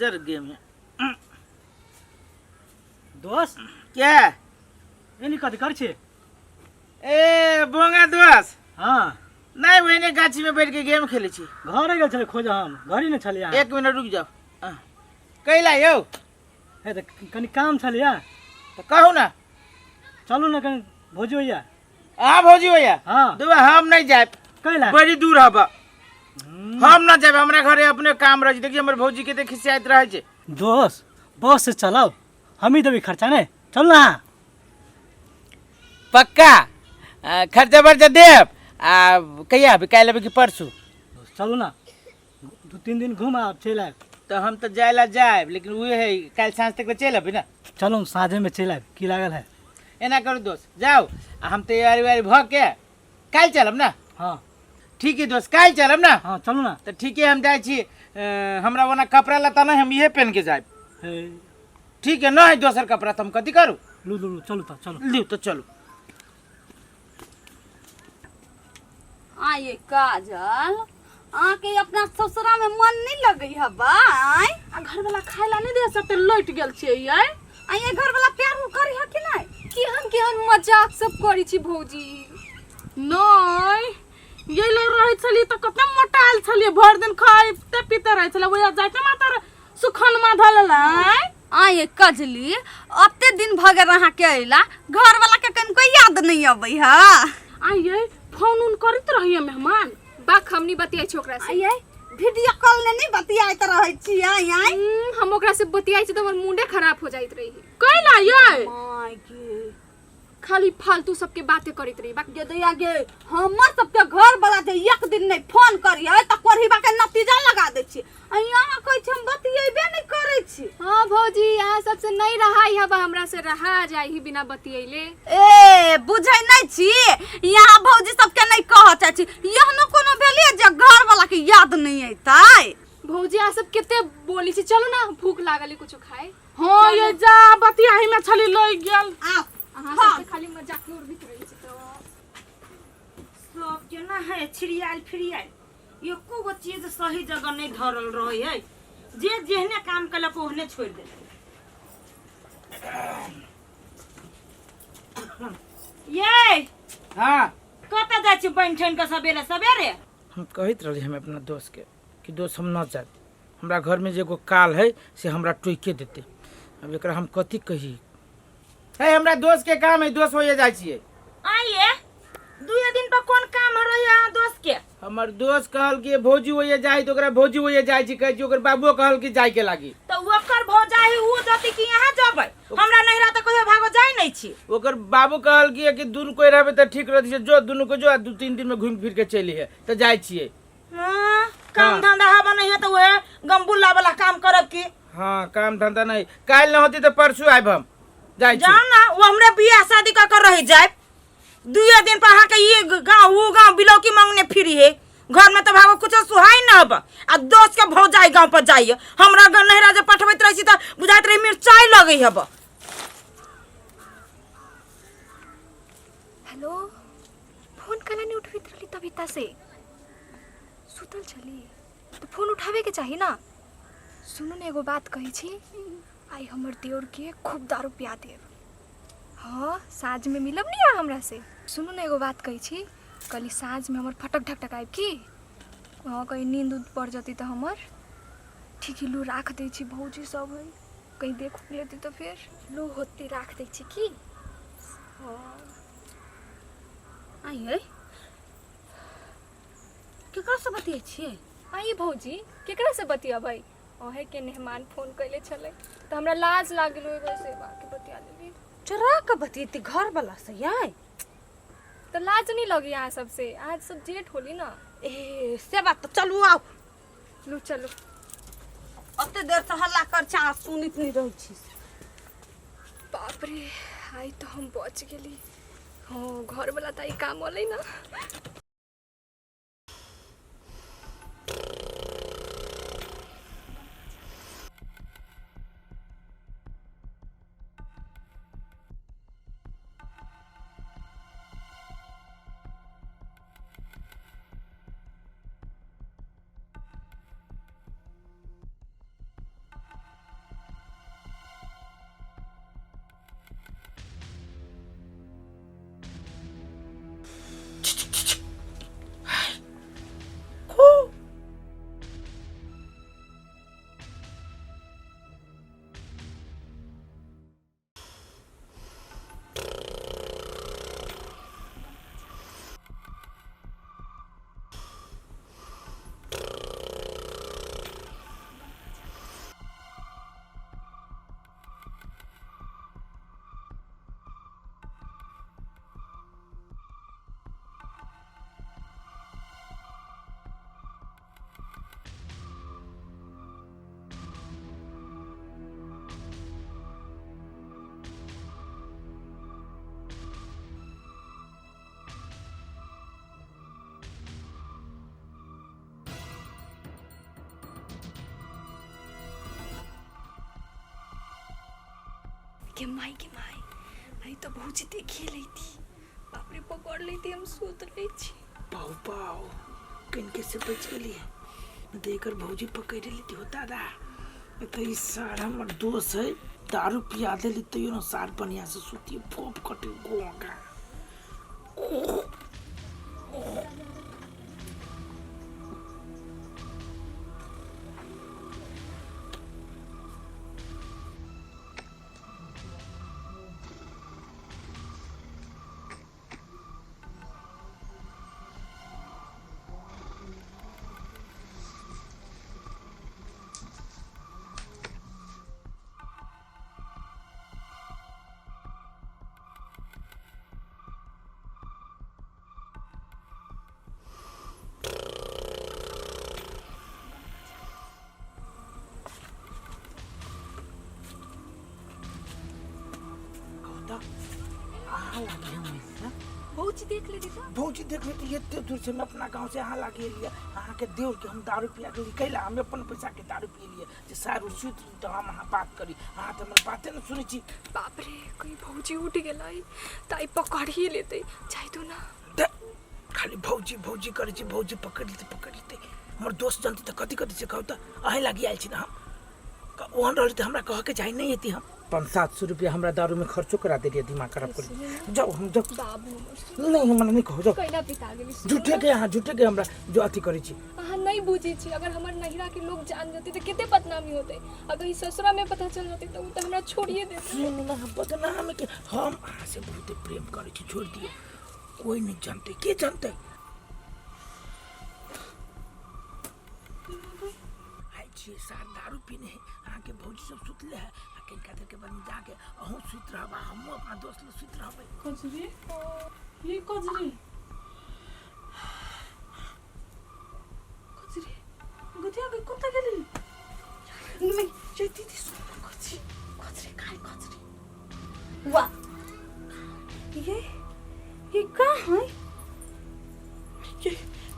Danger game है। दोस्त क्या एनी कथी कर छी? ए बोंगा दोस्त। हाँ। नहीं ओहिने गाछी में बैठ के गेम खेले छी। घरे गेल छलै खोज, हम घरे नहि छलियै। एक मिनट रुक जाओ। कैला यौ? हे तऽ कनि काम छलियै। तऽ कहू ना। चलू ने कनि भौजी होइया। अहाँ भौजी होइया? हाँ। दुबा हम नहीं जायब। कैला? बड़ी दूर हब, हम ना जायब, हमरा घरे अपने काम रहे छै। देखिए हमर भौजी के खिसियाइत रहे छै। दोस्त बस से चलब, हम ही देबै खर्चा। ने चल ना। पक्का खर्चा बर्चा देब? आ कहिया अभी, काल्हि अबै कि परसू? चलू ना, 2-3 दिन घूम आब, चलि आयब। तऽ हम तऽ जाय ला जायब, लेकिन उहे है काल्हि साँझ तक चलि अबै ना। चलू साँझे में चलि आयब, की लागल है? एना करू दोस्त, जाउ आ हम तैयारी उयारी भऽ के काल्हि चलब ना। हाँ ठीक है दोस्त, काल्हि चलब ना। हाँ चलू ना। तऽ ठीके हम जाइ छी। हमरा ओना कपड़ा लत्ता नहि, हम इहे पहन के जायब। हे ठीक है, न है दोसर कपड़ा तऽ हम कथी करू? लू लू लू, चलू तऽ चलू। लिउ तऽ चलू। आये काजल, अहाँके अपना ससुरा में मन नहीं लगे है बा? आय आ घरवाला खाय ला नहीं दे सकते, लौट गेल छियै यै। आ ये घरवाला प्यार उर करी है कि नहीं? केहन केहन मजाक सब करी छी भौजी। नहीं ये ले रहै छलियै तऽ कतना मोटायल छलियै, भरि दिन खाइते पीते रहै छलियै, ओया जाइते मातर सुखन मा धललै। आये कजली, अते दिन भऽ गेल अहाँके अयला, घरवाला के कनिको याद नहीं अबै है? आये फोन उन करैत रहिए मेहमान। बाक हम नहीं बतियाइ छी ओकरा से। आये वीडियो कॉल ने नहीं बतियाइत रहै छी? आय आय हम ओकरा से बतियाइ छी तऽ हमर मुंडे खराब हो जाइत रही। कैला यै? My गे, खाली फालतू सबके बातें करैत रही। बाक गे दैया गे, हमर सबके घर वाला जे एक दिन नहीं फोन करिए तऽ कोढ़ीबा के नतीजा लगा दै छी। आ यहाँ कहै छी हम बतियेबे नहीं करै छी। हाँ भौजी, अहाँ सबसे नहीं रहा हबा, हमरा से रहा जाई ही बिना बतियैले। ए बुझै नहीं छी, यहाँ भौजी सबके नहीं कह चाहै छी। एहनो कोनो भेलिए जे घर वाला के याद नहीं अयतै? भौजी अहाँ सब कते बोली छी, चलू ना भूख लागल है कुछो खाए। हाँ ये जा बतियाही में छली लग गेल। आ अहाँ सबके खाली मजाक में उड़बित रही छी। तो सब केना है छिड़ियाल फिरियाल, एको गो चीज सही जगह नहीं धरल रहे है। जे जेहने काम कलक ओहने छोड़ देलक। ये हाँ कतऽ जाइ छी बनि ठनि कऽ सबेरे सबेरे? हम कहैत रहली हम अपना दोस्त के कि दोस्त हम न जायब, हमरा घर में जे एगो काल है से हमरा टोके देते। अब एकरा हम कथी कही? है हमरा दोस्त के काम है, दोस्त होइए जाइ छियै। आइए दुए दिन पर कोन काम रहे अहाँ दोस्त के? हमर दोस्त कहल कि भौजी होइए जाइ, तऽ ओकरा भौजी होइए जाइ छी कहै छी, ओकर बाबुओ कहल कि जाय के लागी। तऽ ओकर भौजाई उ जती कि यहाँ जबै? हमरा नहिरा तऽ कहियो भागो जाइ नहीं छी। ओकर बाबू कहल कि कि दुनू कोई रहबे तऽ ठीक रहती, जो दुनू को जो आ 2-3 दिन में घूमि फिर के चलि है, तऽ जाइ छियै। हाँ, काम हाँ। धंधा हवा नहीं है तो वह गम्बुल्ला वाला काम करब की? हाँ काम धंधा नहीं, काल्हि न होती तऽ परसू आबि हम जाइ छी। जाओ ना, वो हमरे बियाह शादी कर कर रह जाए। दुए दिन पर अहाँ के ई गांव ऊ गांव बिलौकी मांगने फिरी है, घर में तो भागो कुछ सुहाई न हब। आ दोस्त के भौजाई गांव पर जाइए, हमरा नहिरा जे पठबैत रहे छी तऽ बुझाइत रहे मिरचाई लगै हब। हेलो, फोन कला नहीं उठबैत रहली तबिता से? सुतल छली तो फोन उठावे के चाही ना। सुनू ने एगो बात कहै छी, आइ हमर देवर के खूब दारू पिया देब। हाँ साँझ में मिलब नहीं अहाँ हमरा से? सुनू ने एगो बात कहै छी, कहली साँझ में हमर फटक ढकढक आबि की? हाँ कहीं नींद उद पड़ जती तऽ हमर ठीक ही। लू राख दै छी, भौजी सब है, कहीं देख उख लेती तऽ फेर। लू होती राख दै छी की। हाँ आइए केकरा से बतियाइ छियै? आइए भौजी केकरा से बतियाबै? अहे के मेहमान फोन कैले छलै तऽ हमरा लाज लागल, ओहि से बाकी बतिया लेली। चोरा के बतियेती घर वाला से यै? तऽ लाज नहीं लगी अहाँ सबसे? आज सब जेठ होली ना। ए से बात तऽ चलू आउ। लू चलू। ओते देर से हल्ला कर छी, अहाँ सुनैत नहीं रहै छी। बाप रे, आइ तो हम बच गेली। हाँ घर वाला तऽ ई काम होलै ना। गे माई गे माई आई तो भौजी देखिए लेती बाप रे पकड़ लेती हम सुत रहे छी पाऊ पाऊ किनके से बच गेलिए नहीं तो एकर भौजी पकड़ लेती हो दादा। नहीं तो ई सार हमर दोस्त है दारू पिया देली तैयो न सार बढ़िया से सुती फोप कटे गोगा। भौजी देख लेती तो भौजी देख लेती एते दूर से हम अपना गांव से यहाँ लागे लिए अहाँ के देव के हम दारू पिया के कैला हम अपन पैसा के दारू पी लिए जे सारू सुत तो हम अहाँ बात करी अहाँ तो हमर बाते न सुनै छी। बाप रे कहीं भौजी उठ गेलै त आई पकड़ ही लेतै जाय दू ना। दे, खाली भौजी भौजी करै छी भौजी पकड़ लेतै पकड़ लेतै हमर दोस्त जानती तऽ कथी कथी से कहू तऽ अहीं लागी आयल छी ने हम ओहन रहली तऽ हमरा कहके चाही नहीं एती हम। 500-700 रुपया हमरा दारू में खर्चो करा देलिए दिमाग खराब कर जाओ हम जाओ बाबू हमर नहीं हमरा नहीं कहो जाओ कैला पिता गेली झूठे के यहाँ झूठे के हमरा जो अथी करै छी। अहाँ नहीं बुझै छी अगर हमर नहिरा के लोग जान जते तऽ कते बदनामी होतै अगर ई ससुरा में पता चल जते तऽ उ तऽ हमरा छोड़िए देतै। सुन ना बदनाम के हम अहाँ से बहुते प्रेम करै छी छोड़ दियौ कोई नहीं जानते के जानते। आइ छियै सार दारू पीने है अहाँके भौजी सब सुतले है आ कनिका देर के बाद में जाके अहूँ सुति रहब आ हमहूँ अपना दोस्त लग सुति रहबै। कजरी ये कजरी कजरी गधिया के कतऽ गेली? नहीं ये दीदी सुन कजरी कजरी काय कजरी वाह ये का है? ये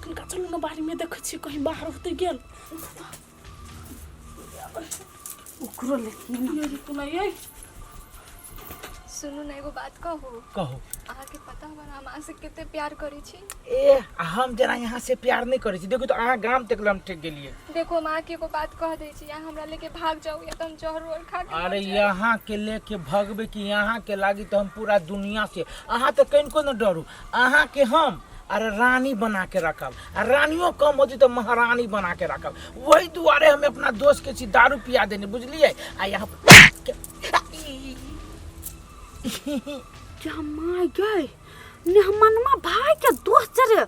कनिका चलू ना बाड़ी में देखै छियै कहीं बाहर होते गेल ओकरो ले ये रुकू ना ये। सुनू ना एगो बात कहू। कहू। अहाँके पता होगा ना हम अहाँ से कते प्यार करै छी। ए हम जेना यहाँ से प्यार नहीं करै छी देखू तो अहाँ गाम तक हम ठेक गेलियै। देखो हम अहाँके एगो बात कह दै छी यहाँ हमरा लेके भाग जाउ या तऽ हम जहर उहर खा के अरे मर जायब। यहाँ के लेके भगबै कि यहाँ के लागी तो हम पूरा दुनिया से अहाँ तऽ कनिको न डरू अहाँ के हम अरे रानी बना के रखब आ रानियों कम होती तो महारानी बना के रखब। वही दुआरे हम अपना दोस्त के छी दारू पिया देने बुझलिए आ यहाँ क्या my गए मेहमानमा भाई के दोस्त रे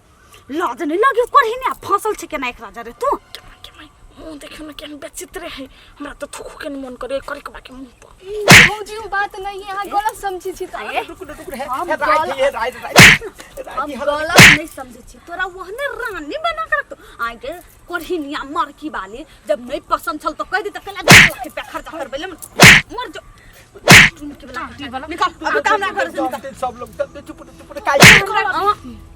लाज नहीं लगे करही ने फसल छै केना एकरा जरे तू के माय मुंह देखियो ना केहन बेचित रहे हमरा तो थुकू के मन करे करे के बाकी मुंह पर। भौजी उ बात नहीं है अहाँ गलत समझी छी तऽ रुक रुक रे हम राति हे राति राति हम गलत नहीं समझे छी तोरा ओहने रानी बना के रखतो आगे कोरहिनिया मरकी वाली जब नहीं पसंद छल तो कह दी त केला 10 लाख रुपया खर्चा करबै ले मर जो चुनकी वाला निकाल अब त हमरा घर से निकाल सब लोग तब चुप चुप काल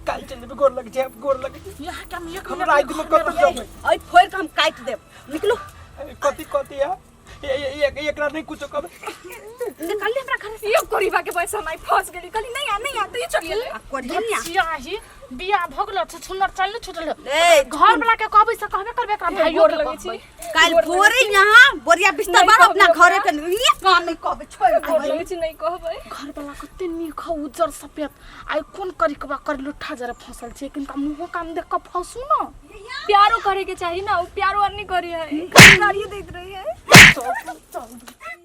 काल चल जेबै गोर लग छै गोर लग छै यहाँ के हम एक हम राति में कतऽ जेबै ऐ फोड़ के हम काटि देब निकलो। कथी कथी है एकरा नहीं कुछो कहबै निकाल ले हमरा घर से। यो कोरीबा के पैसा हम आई फंस गेली कहली नहीं आ नहीं आ तो ये चल गेलै। आ कोरहिनिया चियाही बियाह भ गेल छै छुन्नर चल छुटल ए घर वाला के कहबै से कहबे करबे एकरा भाइयो गोर के लगै छी। कहबै। काल भोरे यहाँ बोरिया बिस्तर नहीं पर अपना कहबै घरे के ये काम नहीं कहबै छोड़ गोर देबै। लगै छी नहीं कहबै। घर वाला कते नीक हौ उज्जर सफेद आइ कोन करिकबा कर लुट्ठा जरा फंसल छै किनका मुंहो कान देख के फंसू न। प्यारो करे के चाही ना उ प्यारो और नहीं करी है गाड़ी दैत रही है। चल चल।